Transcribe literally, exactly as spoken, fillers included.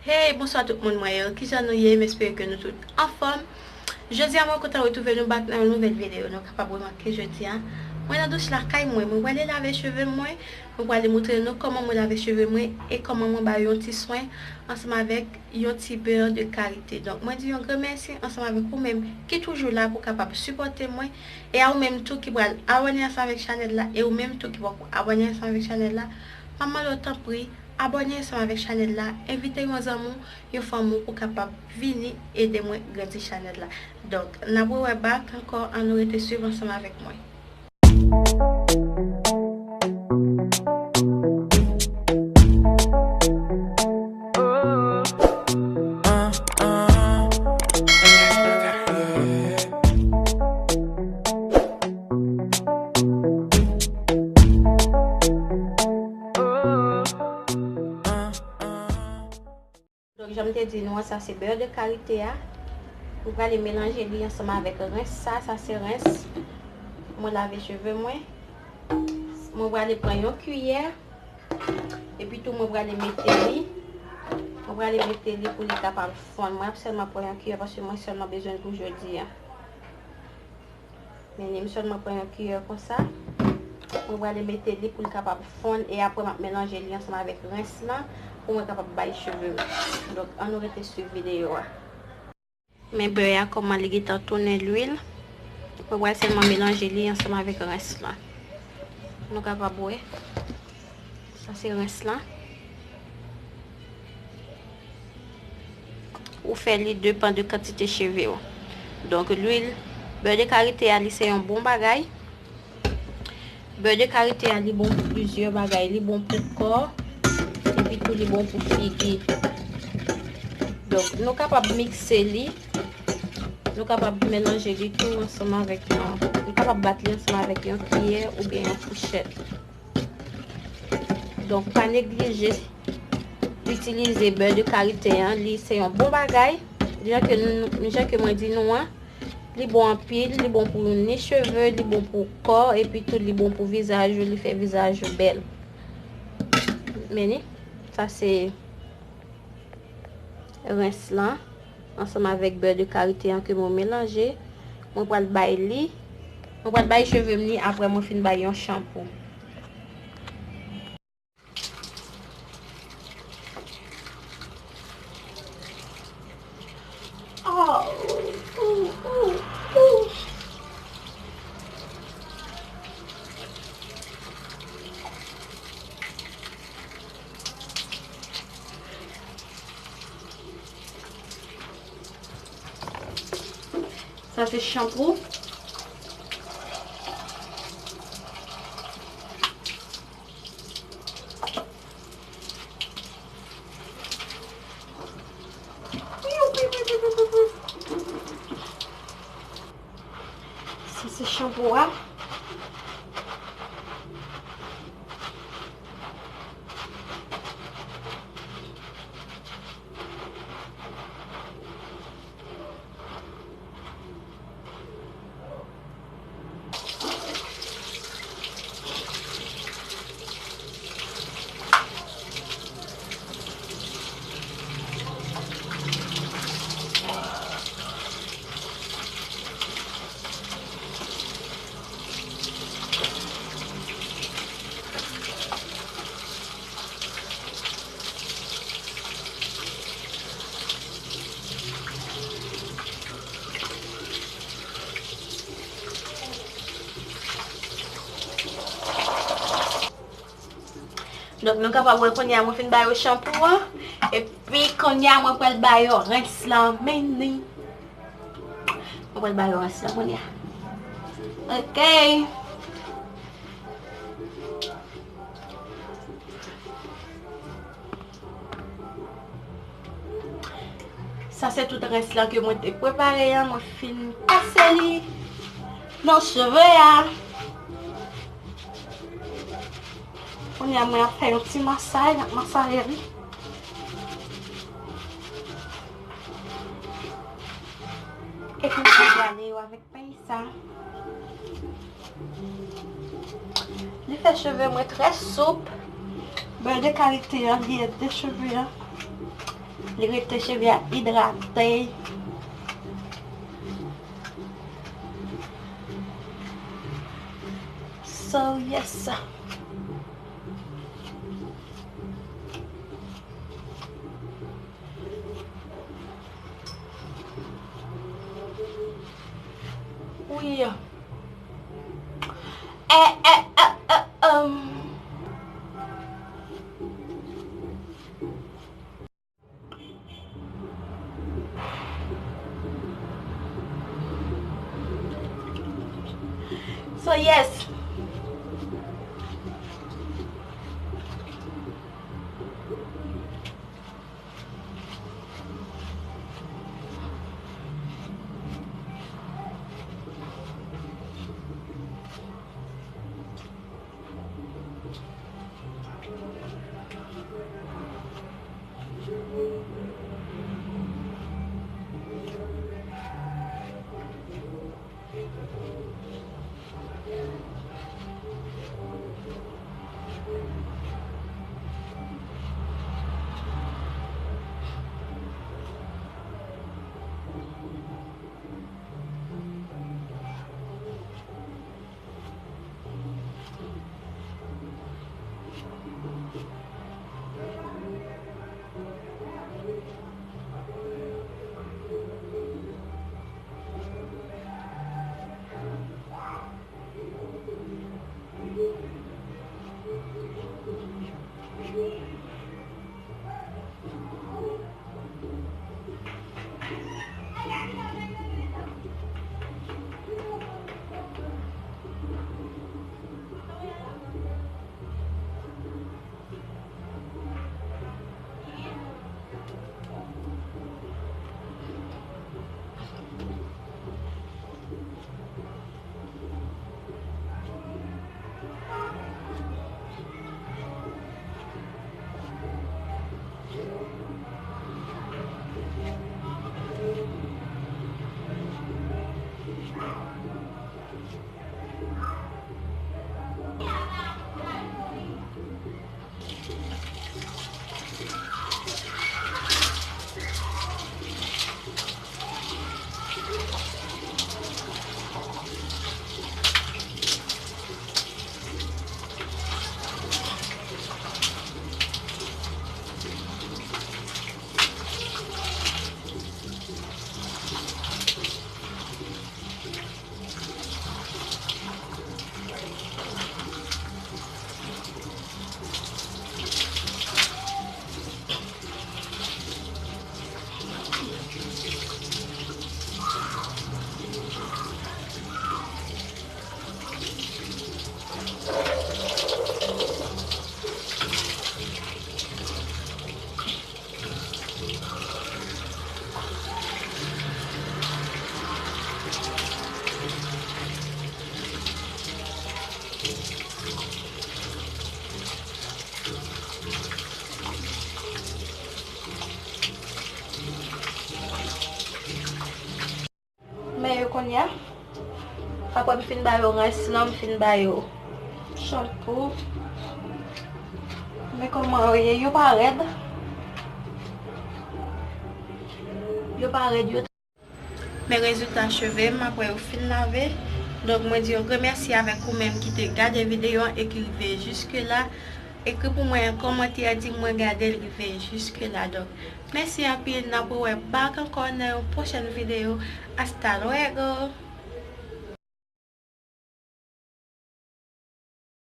Hey, bonswa tout moun mwen yo. Kijan nou ye? M espere ke nou tout anfòm. Jodi a, mwen kontan retwouve nou back nan yon nouvèl videyo. Nou kapab remake jodi a, mwen nan douch lakay mwen. Mwen prale lave cheve mwen. Mwen prale montre nou kòman mwen lave cheve mwen e kòman mwen ba yo yon ti swen ansanm avèk yon ti bè de karite. Donk, mwen di yon gran mèsi ansanm avèk ou menm ki toujou la pou kapab sipòte mwen. E a ou menm tou ki pral abòne ansanm avèk chanèl la, e ou menm tou ki poko abòne ansanm avèk chanèl la, m ap mande w tanpri, abòne ansanm avèk chanèl la, envite yon zanmi w, yon fanmi w pou kapab vini ede mwen grandi chanèl la. Donk, n ap rewè back ankò, ann nou rete swiv ansanm avèk mwen. Donk, jan m te di nou an, sa se bè de karite a. Mwen prale melanje li ansanm avèk rens sa. Sa se rens mwen lave cheve mwen. Mwen prale pran yon kiyè. Epi tou, mwen prale mete li. Mwen prale mete li pou li kapab fonn. Mwen ap sèlman pran yon kiyè paske mwen sèlman bezwen l pou jodi a. Men li, m sèlman pran yon kiyè konsa. Mwen prale mete li pou l kapab fonn e apre m ap melanje li ansanm avèk rens lan pou mwen kapab bay cheve m. Donk, ann nou rete swiv videyo a. Men bè a kòman li gentan tounen lwil. Mwen pral sèlman melanje li ansanm avèk rens lan. Nou kapab wè. Sa se rens lan. Ou fè li depan de kantite cheve w. Donk, lwil, bè de karite a, li se yon bon bagay. Bè de karite a, li bon pou plizyè bagay. Li bon pou kò, epi tou li bon pou figi. Donk, nou kapab mikse li. Nou kapab melanje li tou ansanm avèk yon, nou kapab bat li ansanm avèk yon kiyè oubyen yon fouchèt. Donk, pa neglije itilize bè de karite an. Li se yon bon bagay. Jan ke nou, jan ke mwen di nou an, li bon anpil, li bon pou ni cheve, li bon pou kò, epi tou li bon pou vizaj ou, li fè vizaj ou bèl. Men ni, sa se rens lan, ansanm avèk bè de karite an ke mwen melanje. Mwen pral bay li, mwen pral bay cheve m li apre mwen fin bay yon chanpou. Sa se chanpou. Sa se chanpou a. Donk, nou kapab wè kounye a mwen fin ba yo chanpou an. Epi kounye a mwen pral ba yo rens lan, men ni. Mwen pral ba yo rens lan kounye a. Ok. Sa se tout rens lan ke mwen te prepare an, mwen fin pase li nan cheve a. Kounye a mwen ap fè yon ti masaj, m ap masaje li. Epi mwen prale yo avèk peny sa. Li fè cheve mwen trè soup. Bè de karite an, li ede cheve an. Li rete cheve a idrate. So, yes. Wi. Eh, eh, eh, eh, um. So, yes. Men yo kounye a, apre m fin ba yo rens lan, m fin ba yo shampoo. Men kòman yo ye, yo pa rèd. Yo pa rèd, yo. Men rezilta cheve m apre yo fin lave. Donk, mwen di yon gran mèsi avèk ou menm ki te gade videyo an e ki rive jiske la. Ekri pou mwen yon kòmantè, di mwen gade l rive jiske la. Donk, mèsi anpil, n ap rewè back ankò nan yon pwochèn videyo. Hasta luego!